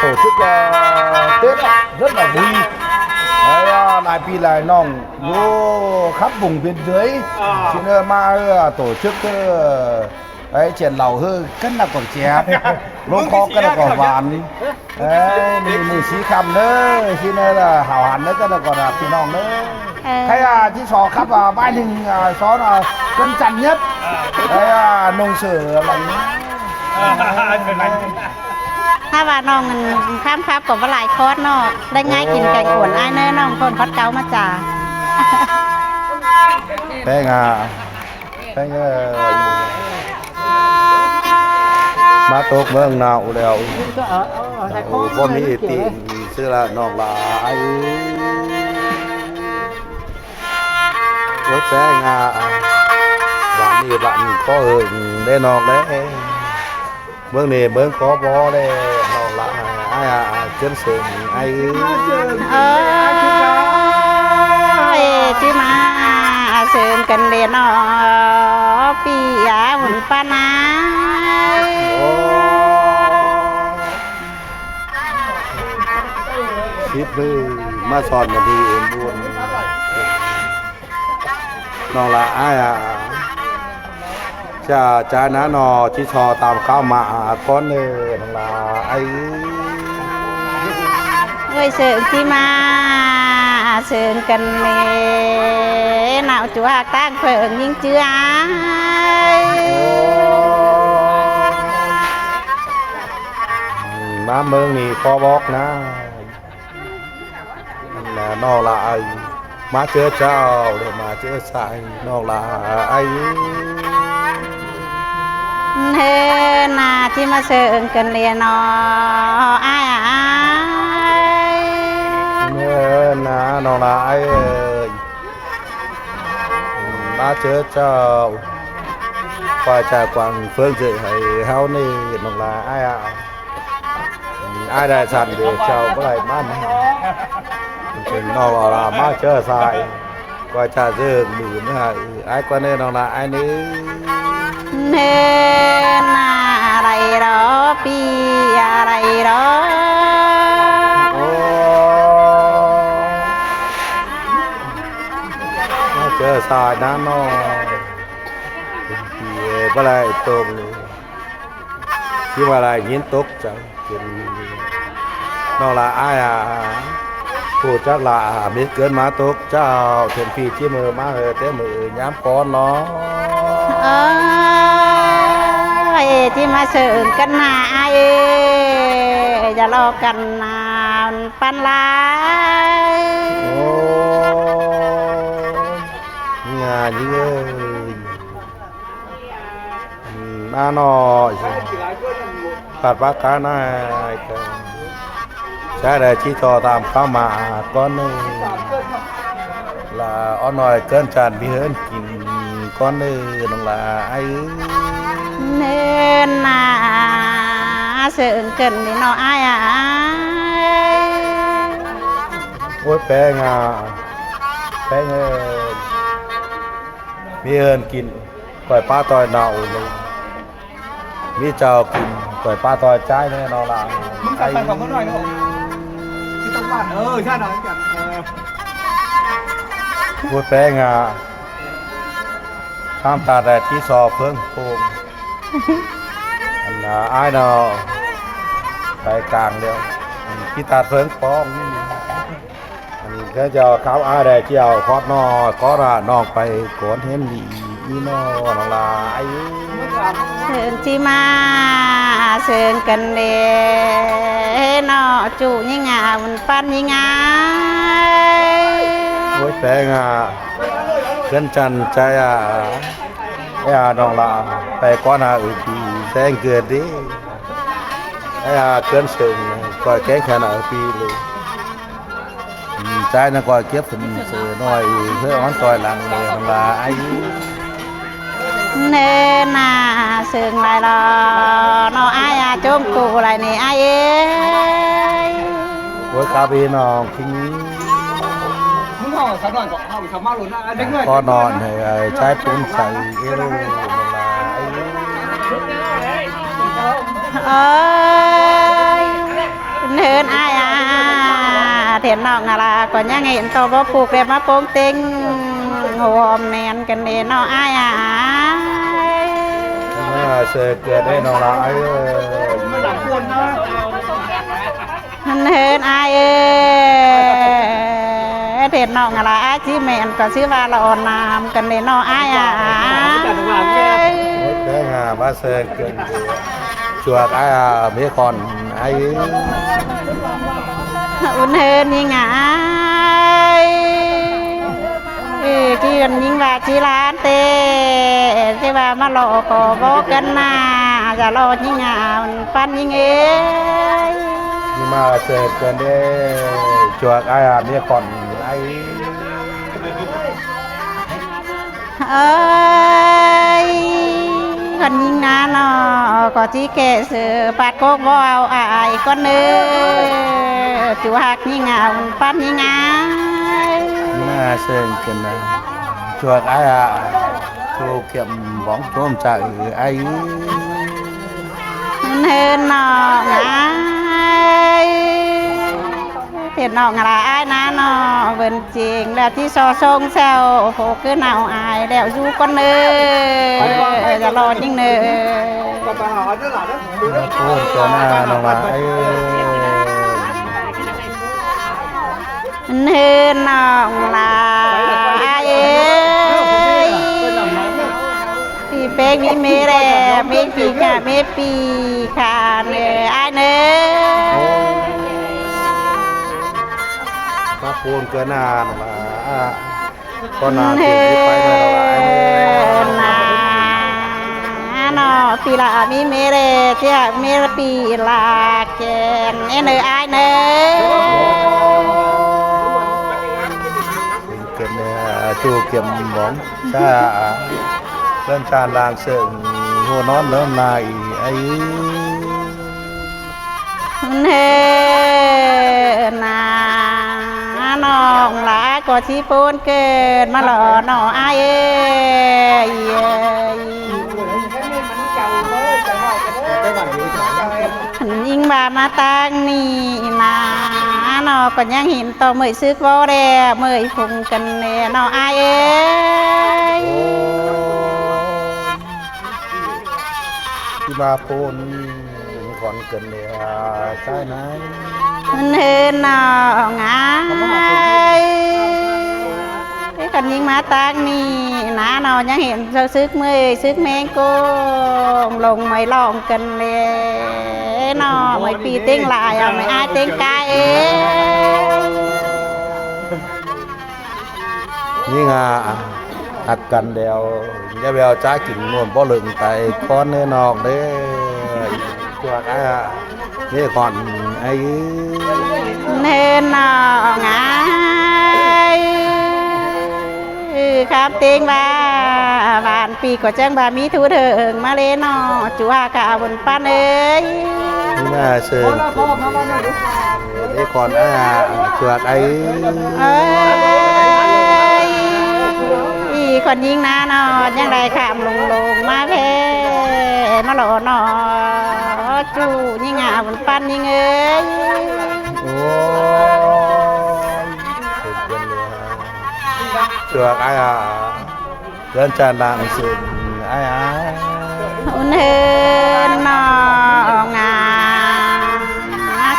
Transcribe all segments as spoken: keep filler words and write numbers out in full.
tổ chức ờ, Tết rất là vui. Đấy, ờ, lai pi lai ꞌnọng ꞌlụk khắp vùng biên giới. Xin ơ ꞌmá ơ tổ chức ơ, đấy, triển lãm ꞌhứ cắn là còn chém, lốm khó cắn là còn ván. Đấy, ꞌmí ꞌmí sí khăm ꞌnớ, xin ơ là hảo hẳn ꞌnớ, cắn là còn là ꞌpi ꞌnọng ꞌnớ. Ờ. Khay à, ꞌchí so khắp à, bái ꞌnưng à, so là cắn chắn nhất. Đấy, à, ꞌnọng sửa lắm. Thả ꞌva ꞌnọng khăm khắp ꞌcọ ꞌva lai khót ꞌnớ. Đảy ꞌngai kin cai cuôn ai ꞌnớ, ꞌnọng ꞌcốn khót cáu ꞌmá chả. Teng à. Teng à. ꞌMá tốc ꞌmướng ꞌnặn ꞌlẹo. Ôi, có mỹ tỉ sư là ꞌnọng là ai. Ôi, teng à. Bản đi bản có hưởng đây ꞌnọng đấy. ꞌMướng ꞌnị ꞌmướng có bó ꞌlẹo, ꞌnọng là ai à, ꞌchớn sương ai ư. Ơi, ꞌchí ꞌmá sương căn ꞌlẹo ꞌnớ, ꞌpi à, ún ꞌpa ꞌnị. Ôi. Síp ꞌmứ ꞌmá son ꞌmá đi ên buôn. ꞌNọng là ai à. Chả, chả ꞌnặn ꞌnớ, ꞌchí so tam kháo ꞌmá ꞌcốn ꞌnớ, ꞌnọng là ai ư. Ôi, sương ꞌchí ꞌmá sương căn ꞌlẹo, ꞌnặn ꞌchu ꞌhặc ꞌtáng phớng ꞌnhính chứ ai. ꞌMá ꞌmướng ꞌnị có bók ꞌnớ. ꞌNặn ꞌnớ, ꞌnọng là ai. ꞌMá ꞌchớ ꞌchạu, ꞌlẹo ꞌmá ꞌchớ sai, ꞌnọng là ai. ꞌNớ ꞌnặn ꞌchí ꞌmá sương căn ꞌlẹo ꞌnớ, ai à ai. ꞌNớ ꞌnặn, ꞌnọng là ai ơi. ꞌMá ꞌchớ ꞌchạu. ꞌQuái chả quảng phớng ꞌdệt hảư ꞌháu ꞌnị, ꞌnọng là ai à. Ai đảy săn đi ꞌchạu báu đảy ꞌmắn. Chưng ꞌnọng là ꞌmá ꞌchớ sai. ꞌQuái chả dươn mự ꞌnớ hảư. Ai ꞌquá ꞌnớ, ꞌnọng là ai ꞌnớ. ꞌNớ ꞌnặn đảy ꞌlẹo, ꞌpi à đảy ꞌlẹo. Ôi. ꞌMá ꞌchớ sai ꞌnặn ꞌnớ. Pi à báu đảy tốc. ꞌChí ꞌva lai ꞌnhính tốc chaư. ꞌNọng là ai à. Pô chắc là à, ꞌmí ꞌcứn ꞌmá tốc ꞌchạu, thên ꞌpi ꞌchí ꞌmự ꞌmá ꞌhứ té ꞌmự ꞌnhám ꞌcốn ꞌnớ. Ơi, ꞌchí ꞌmá sương căn ꞌnớ ai ơi, dả lo căn ꞌnặn ꞌpắn lai. Ôi, nhà như ơi. ꞌNặn ꞌnớ, ꞌphạt bác cá ꞌnớ, chả đảy ꞌchí so tam kháo ꞌmá ꞌcốn ꞌnớ. Là ók ꞌnọi ꞌcứn chản ꞌmí ꞌhướn kin ꞌcốn ꞌnớ, ꞌnọng là ai ư. ꞌNớ ꞌnặn sương căn ꞌnị ꞌnớ ai à ai. Ôi, ꞌpéng à. ꞌPéng ơi. ꞌMí ꞌhướn kin. ꞌQuái ꞌpá ꞌtoi ꞌnặn ꞌnớ. ꞌMí ꞌchạu kin ꞌquái ꞌpá ꞌtoi ꞌchái ꞌnớ ꞌnọng là. ꞌMứng ai. Sao sao không có nói nữa. Chứ tao bạn, ờ, sao nói chẳng, ờ. Ôi, ꞌpéng à. Khám ꞌtạt đảy ꞌchí so phớng phông. ꞌNặn à, ai ꞌnớ. Pay cang ꞌlẹo. ꞌChí ꞌtạt phớng phông. ꞌChớ ꞌchạu kháo ai đảy ꞌchí au khót ꞌnớ, khót ꞌnớ ꞌnọng pay cón hên đi ꞌnớ, ꞌnọng là ai ư. Sương ꞌchí ꞌmá sương căn ꞌlẹo ꞌnớ, ꞌchu ꞌnhính à, ún ꞌpắn ꞌnhính à. Ôi, ꞌpéng à. ꞌCứn chản ꞌchái à. Ê à, ꞌnọng là pay cón à, ư ꞌpi ꞌdeng ꞌcứa đi. Ê à, ꞌcứn sương ꞌquái kéng khăn à, ư ꞌpi ꞌlới. Ừ, ꞌchái ꞌnặn ꞌquái kiếp phần sửa ꞌnọi, ꞌhứ ón ꞌtoi lăng ꞌnớ, ꞌnọng là ai ư. ꞌNớ ꞌnặn sương lai lo, ꞌnớ ai à, ꞌchốm ꞌcụ lai ꞌnị ai ư. Ôi, khắp ꞌpi ꞌnọng ꞌkhịnh. Khót ꞌnọn hảư, ơ, ꞌchái pún chaư ê ꞌnọng là ai ư. Ơi. ꞌNọng ꞌnạ ꞌlạ ꞌcọ ꞌnhắng hên ꞌtọ báu puk đé ꞌmá ꞌpông ꞌtếng, ꞌhôm ꞌnén căn đé ꞌnọ ải ải. ꞌMá ꞌsớ ꞌcượt đé ꞌnọng ꞌlạ ải ới. ꞌMắn ꞌhướn ải ới. Thệt ꞌnọng ꞌnạ ꞌlạ ải ꞌchí ꞌmen ꞌcọ ꞌchí ꞌva ꞌlạ ón ꞌnặm căn đé ꞌnọ ải ải. Ôi, té ꞌnạ ꞌmá ꞌsớ ꞌcượt. Chuộc ải ải, mía khỏn ải ới. ꞌMắn ꞌhướn ꞌnhính ải. Ư, ꞌchí căn ꞌnhính ꞌva ꞌchí ꞌlan té, ꞌchí ꞌva ꞌmá ꞌlọ ꞌcọ báu căn ꞌnạ, dả ꞌlọ ꞌnhính ải, ꞌmắn ꞌpắn ꞌnhính ới. ꞌMá ꞌsớ ꞌcượt đé, chuộc ải ải, mía khỏn ải ới. Ơi, khỏn ꞌnhính ꞌnạ ꞌnọ, ꞌcọ ꞌchí kẻ ꞌsớ ꞌpạt cốc báu au ải ải ꞌcốn ꞌnớ. Chuộc ꞌnhính ải, ꞌmắn ꞌpắn ꞌnhính ải. ꞌMá ꞌsớ ꞌcượt ꞌnạ, chuộc ải ải, ꞌchu kiệm bóng chôm chaư ải ới. ꞌMắn ꞌhướn ꞌnọng ải. Thệt ꞌnọng ꞌnạ ꞌlạ ải ꞌnạ ꞌnọ, bươn ꞌchương ꞌlẹo ꞌchí so sông seo, phô cứ nao ải ꞌlẹo dú ꞌcốn ꞌnớ, dả ꞌlọ ꞌnhính ꞌnớ. ꞌMá ꞌpốn ꞌcọ ꞌnạ ꞌnọng ꞌlạ ải ới. ꞌMắn ꞌhướn ꞌnọng ꞌnạ ải ới. ꞌPi ꞌpéng ꞌmí ꞌmế ꞌlẹ, ꞌmí ꞌpi ꞌnạ, ꞌmí ꞌpi ꞌnạ ꞌnớ, ải ꞌnớ. ꞌMá ꞌpốn ꞌcọ ꞌnạ ꞌnọng ꞌlạ. ꞌCọ ꞌnạ ꞌmắn ꞌhướn ꞌnạ ꞌnọ, ꞌpi ꞌlạ ꞌmí ꞌmế ꞌlẹ, ꞌchí ꞌmí ꞌpi ꞌlạ kén ꞌnớ, ải ꞌnớ. Kén ꞌnớ, ꞌchu kiệm bóng chaư, ꞌlớn chan lang sương, ꞌhụ ꞌnón ꞌlớn lai ải ới. ꞌMắn ꞌhướn ꞌnạ ꞌnọng ꞌlạ ải ꞌcọ ꞌchí ꞌpốn ꞌcợn ꞌmá ꞌlọ ꞌnọ ải ới. ꞌNhính ꞌva ꞌmá ꞌtáng ꞌnị ꞌnạ ꞌnọ ꞌcọ ꞌnhắng hên ꞌtọ ꞌmới sứk báu đé, ꞌmới phung căn đé ꞌnọ ải ới. ꞌChí ꞌmá ꞌpốn khỏn căn đé ải ꞌnạ. ꞌMắn ꞌhướn ꞌnọng ải. Khăn ꞌnhính ꞌmá ꞌtáng ꞌnị ꞌnạ ꞌnọ ꞌnhắng hên sứk ꞌmới sứk ꞌmếng ꞌcốn, lông ꞌmới lỏng căn đé ꞌnọ, ꞌmới ꞌpi ꞌtếng lai, ꞌmới ải ꞌtếng cai ới. ꞌNhính ꞌnạ, ꞌhặc căn đéo, ꞌnhá ꞌvẹo ꞌchá kin ꞌmuôn báu lưng tai ꞌcốn ꞌnớ ꞌnọng ꞌnớ. Chuộc ải ải, ꞌmí khỏn ải ới. ꞌMắn ꞌhướn ꞌnọng ải. Kham ꞌtếng ꞌva, bản ꞌpi ꞌcọ chắng ꞌva ꞌmí ꞌthú ꞌhướng ꞌmá ꞌlế ꞌnọ, chuộc ải ꞌmắn ꞌpắn ới. ꞌMá ꞌsớ ꞌcượt ꞌnạ, ꞌmí khỏn ải ải, chuộc ải ới. Ơi, khăn ꞌnhính ꞌnạ ꞌnọ, ꞌnhắng đảy kham lông lông ꞌmá ꞌphé, ꞌmá ꞌlọ ꞌnọ, ꞌchu ꞌnhính ꞌnạ ꞌmắn ꞌpắn ꞌnhính ới. Ôi, chuộc ải ải. ꞌLớn chan lang sương ải ải. ꞌMắn ꞌhướn ꞌnọng ải.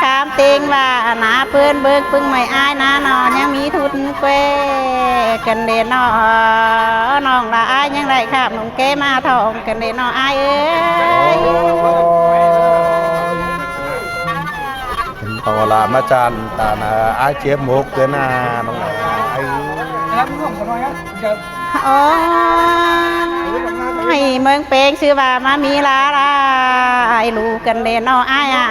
Kham ꞌtếng ꞌva ꞌnạ ꞌpướn bớng ꞌpứng ꞌmới ải ꞌnạ ꞌnọ ꞌnhắng ꞌmí ꞌthú ꞌqué căn đé ꞌnọ. ꞌNọng ꞌlạ ải ꞌnhắng đảy kham lông ké ꞌmá thỏng căn đé ꞌnọ ải ới. Ôi. ꞌNọng ꞌlạ ꞌmá chan ta ꞌnạ ải chếp mốc ꞌcọ ꞌnạ ꞌnọng ải. Ôi, ꞌmướng ꞌpéng ꞌsứ ꞌva ꞌmá ꞌmí ꞌlạ lai ꞌlụ căn đé ꞌnọ ải ải.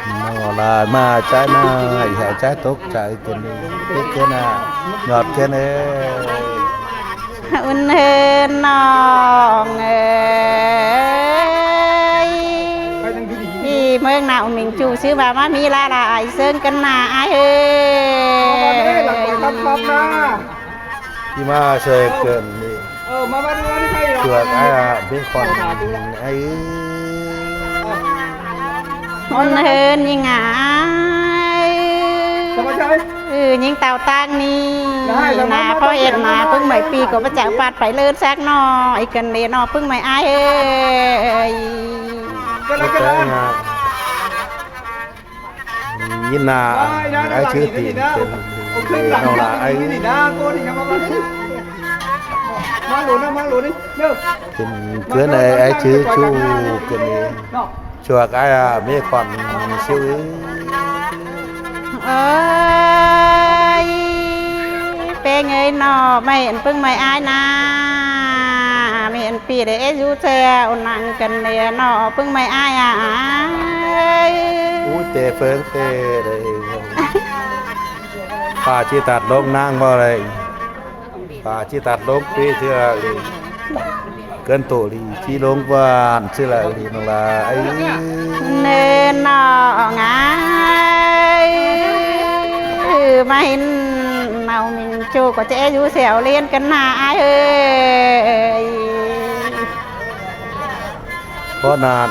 ꞌNọng ꞌlạ ꞌmá chái ꞌnạ, ải chái tốc chaư căn đé ꞌcọ ꞌnạ, ꞌnhọt căn đé. ꞌMắn ꞌhướn ꞌnọng ới. ꞌMướng ꞌnọng ꞌmính ꞌchu ꞌsứ ꞌva ꞌmá ꞌmí ꞌlạ lai ꞌsướng căn ꞌnạ ải ới. ꞌChí ꞌmá ꞌsớ ꞌcượt ꞌnị. Chuộc ải ải, ꞌmí khỏn ải ới. ꞌHướn ꞌnhính ải. ꞌNhính tảu ꞌtáng ꞌnị. ꞌNá ꞌpó ết ꞌná ꞌpứng ꞌmạy ꞌpi ꞌcọ ꞌmá chắng pát pay ꞌlớn sắc ꞌnọi căn ꞌnê ꞌnọ ꞌpứng ꞌmạy ải ơi. ꞌNhính ꞌná ải chứ tin pên ꞌnọng ꞌlạ ải. Tin ꞌcứn ải, ải chứ ꞌchu căn ꞌnê. ꞌChuộc ải ꞌmí ꞌcón ꞌsịu ới. Ơi, ꞌpéng ơi ꞌnọ, ꞌmạy ꞌpứng ꞌmạy ải ꞌná. ꞌMí ꞌpi đé dú ꞌchẹo nẳng căn ꞌnê ꞌnọ ꞌpứng ꞌmạy ải ải. Úi, té ꞌphớng té đảy. ꞌPá ꞌchí tắt ꞌlống ꞌnáng ꞌmá đảy. ꞌPá ꞌchí tắt ꞌlống ꞌpí ꞌchư ꞌlạ ꞌlị. ꞌCớn ꞌtố ꞌlị ꞌchí ꞌlống ꞌván ꞌchư ꞌlạ ꞌlị ꞌnọng ꞌlạ ải. ꞌNớ ꞌnọng ải. ꞌMá hên ꞌnọng ꞌmí ꞌchu ꞌcọ ꞌchí dú ꞌchẹo ꞌliến căn ꞌnạ ải ơi. Báu ꞌnặn.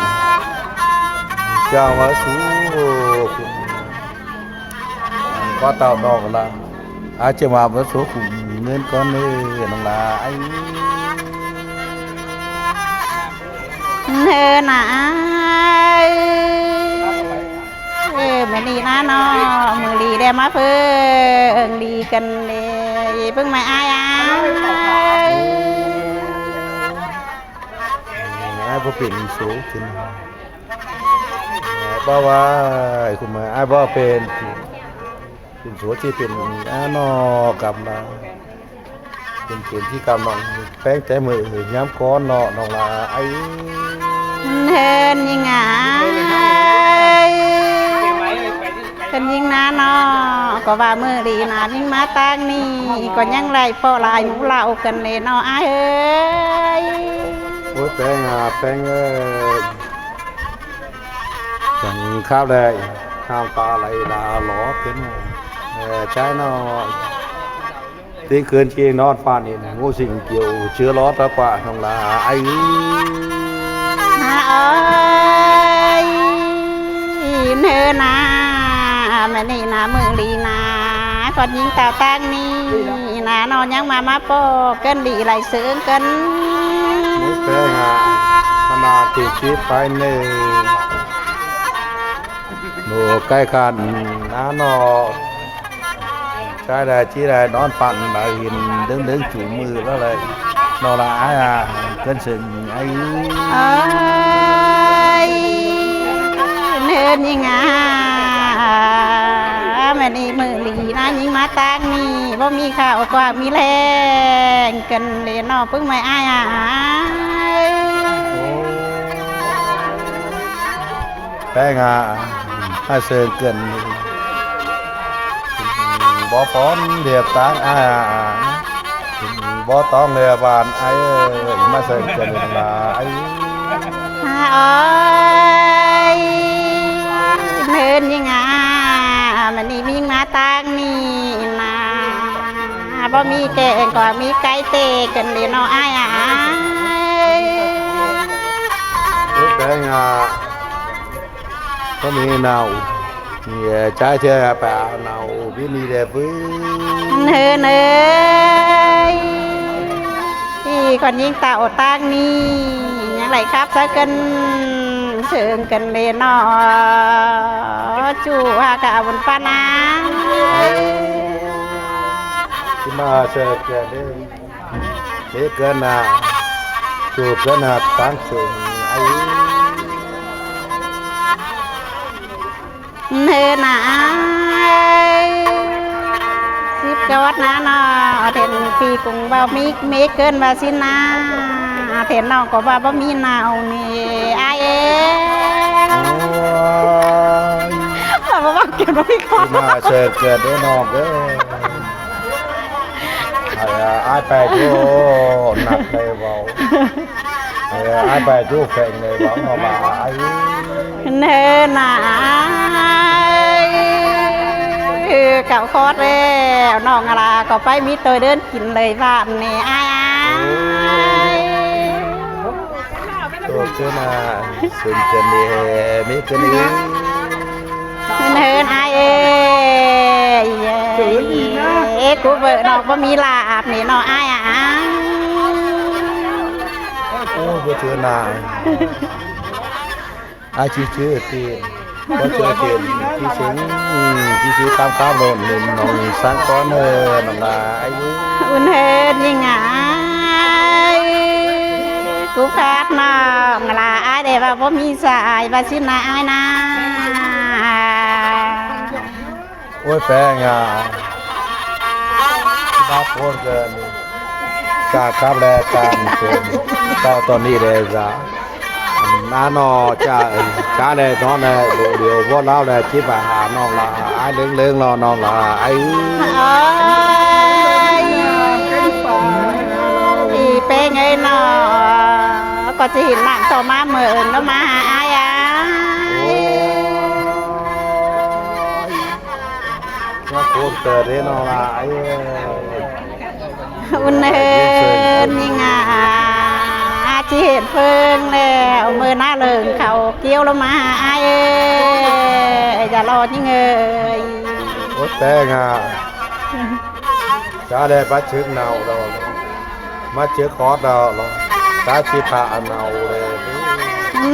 ꞌChọ ꞌmá sú. ꞌCọ tảu ꞌnọng ꞌlạ. Ải ꞌchí ꞌmá báu sú khủng ꞌngớn ꞌcón ꞌnê ꞌnọng ꞌlạ ải. ꞌNớ ꞌnọng ải. ꞌMá ꞌnị ꞌná ꞌnọ, ꞌmự ꞌlị đé ꞌmá ꞌphớng đi căn ꞌnê ꞌpứng ꞌmạy ải ải. Ải báu pên số kin. Báu ꞌva, khủng ꞌmạy ải báu pên. Pên số ꞌchí pên ꞌnọ cắp ꞌnạ. Pên pên ꞌchí cắp ꞌnọng ꞌpéng té ꞌmự ꞌnhám ꞌcón ꞌnọ ꞌnọng ꞌlạ ải. ꞌNhớn ꞌnhính ải. ꞌCắn ꞌnhính ꞌná ꞌnọ, ꞌcọ ꞌva ꞌmự ꞌlị ꞌná ꞌnhính ꞌmá ꞌtáng ꞌnị, ꞌcọ ꞌnhắng đảy ꞌpọ lai ꞌmú ꞌlẹo căn ꞌnê ꞌnọ ải ơi. Ôi, ꞌpéng ải, ꞌpéng ơi. Chắng khắp đảy, khăm ta lai đa lỏ kin. Ơ, ꞌchái ꞌnọ. ꞌTếng ꞌcứn ꞌchí ꞌnón ꞌphắn ꞌnị, ꞌngụ ꞌsịn kiêu ꞌchưa ló ta ꞌquá ꞌnọng ꞌlạ ải. ꞌNá ơi, ꞌnớ ꞌnọng ải, ꞌmá ꞌnị ꞌná ꞌmự ꞌlị ꞌná, ꞌcón ꞌnhính tảu ꞌtáng ꞌnị ꞌná ꞌnọ ꞌnhắng ꞌmá ꞌmá ꞌpọ căn ꞌlị lai ꞌsướng căn. Mối ꞌpéng ải, ꞌmá ꞌnạ tỉ ꞌchí pay ꞌnê. ꞌNụ cai căn ꞌná ꞌnọ. ꞌChái đảy ꞌchí đảy ꞌnón ꞌphắn đảy hên ꞌlớng ꞌlớng chu ꞌmự ꞌlẹo đảy. ꞌNọ ꞌlạ ải à, ꞌcứn ꞌsướng ải. Ơi, ꞌnhớn ꞌnhính ải. ꞌMá ꞌnị ꞌmự ꞌlị ꞌná ꞌnhính ꞌmá ꞌtáng ꞌnị, báu ꞌmí khảu ꞌquá ꞌmí ꞌlẹng căn ꞌnê ꞌnọ ꞌpứng ꞌmạy ải à. ꞌPéng ải, ải ꞌsướng căn. Báu ꞌcón ꞌliệng ꞌtáng ải à. Báu ꞌtóng ꞌliệng ꞌván ải ơi, ꞌmá ꞌsướng căn ꞌlạ ải. ꞌNá ơi, ꞌnhớn ꞌnhính ải, ꞌmá ꞌnị ꞌmí ꞌmá ꞌtáng ꞌnị ꞌná. Báu ꞌmí keng ꞌquá ꞌmí cai té căn ꞌnê ꞌnọ ải à. Ôi, ꞌpéng ải. Báu ꞌmí nảu. ꞌNhính ải, ꞌchái ꞌchí pay au nảu ꞌviạk ꞌnị đé ꞌpứ. ꞌNớ ꞌnớ. ꞌI ꞌcón ꞌnhính tảu ꞌtáng ꞌnị ꞌnhắng đảy khắp ꞌsướng căn, ꞌsướng căn ꞌnê ꞌnọ. ꞌChu ꞌva cả bun ꞌpá ꞌná. ꞌChí ꞌmá ꞌsướng căn đé. Đé căn ꞌnạ. ꞌChu căn ꞌnạ ꞌtáng ꞌsướng ải. ꞌNớ ꞌnọng ải. ꞌSịp ꞌcọ ꞌnặn ꞌnọ, ꞌtến ꞌpi ꞌcốn ꞌva ꞌmí, ꞌmí ꞌcốn ꞌva ꞌsịn ꞌnạ. ꞌTến ꞌnọng ꞌcọ ꞌva báu ꞌmí nảu ꞌnị ải ơi. Ôi. ꞌVa báu ꞌva ꞌcốn báu ꞌmí ꞌcốn. ꞌChí ꞌmá ꞌsướng căn đé ꞌnọng ới. Ải à, ải pay ꞌchu nặc đảy báu. Ải à, ải pay ꞌchu pheng đảy báu ꞌnọng ꞌlạ ải. ꞌNớ ꞌnọng ải. Cáu khót ꞌlẹo ꞌnọng ꞌlạ ꞌcọ pay ꞌmí ꞌtoi đớn kin đảy ꞌván ꞌnị ải ải. ꞌTo căn ꞌnạ, ꞌsướng căn ꞌnị, ꞌmí căn ꞌnị. Ưn hên ai ơi. Ê, cú vợ nó có mi là ạp này nó ai à? Ôi, bố chứa nà. Ai chứ chứ thì có chứa tiền, chứ chứ, chứ chứ tam tam lộn, nên nó sáng có nơ, nó là ai ơi. Ưn hên như ngà ai. Cú khát nó, là ai để vào bố mi sa ai, và xin là ai nà. Ôi, peng à. Bác ôn kìa. Cả cắp lẹ cam kìa. Tao tao ní lẹ dá. Ná nó chả, chả lẹ nó lẹ, điều, điều vô lao lẹ, chỉ phải hà nó là ai lưng lưng lo nó là ai. Ôi, ị peng ơi nó, có chỉ hình mạng tỏ má mượn nó má hà ai à. Nó cuốn tờ đấy nó là ai ơi. Ưn hên như ngà. Á, chỉ hiện phương lẹ, mưa ná lợn khẩu kiêu lắm mà ai ơi. Chả lo những người. Út té ngà. Chả lẽ bắt chước nào đâu. Má chứa khó đó lo. Cá chi phạ ăn nào lẹ.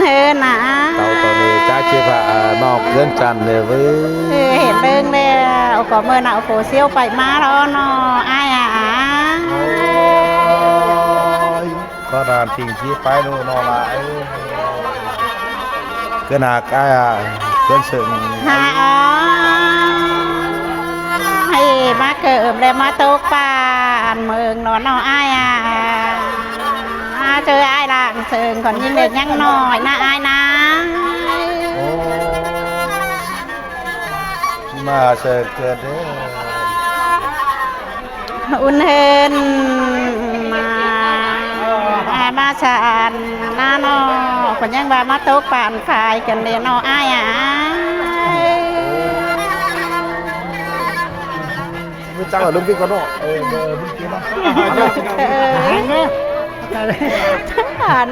Hên à. Tàu tàu này cá chi phạ, à, nó cướn chăn lẹ với. Ê, hên đơn lẹ, có mưa nào có siêu phải má đó nó ai à. Ôi, có đàn tình chi phải luôn nó là ai. Cướn hạc ai à, cướn sừng. Hả, hay má cơm lẹ má tốc bàn mương nó nó ai à. Á, chơi ai làng sương còn nhìn để nhắn nói na ai na. Ôi. Mà sương kìa đấy. Ưn hên mà, à, má sàn na nó, còn nhắn bà má tốc bàn phải cần để nó ai à. Mới chắc là đúng cái con đó. Ờ, ờ, đúng cái đó. Ờ.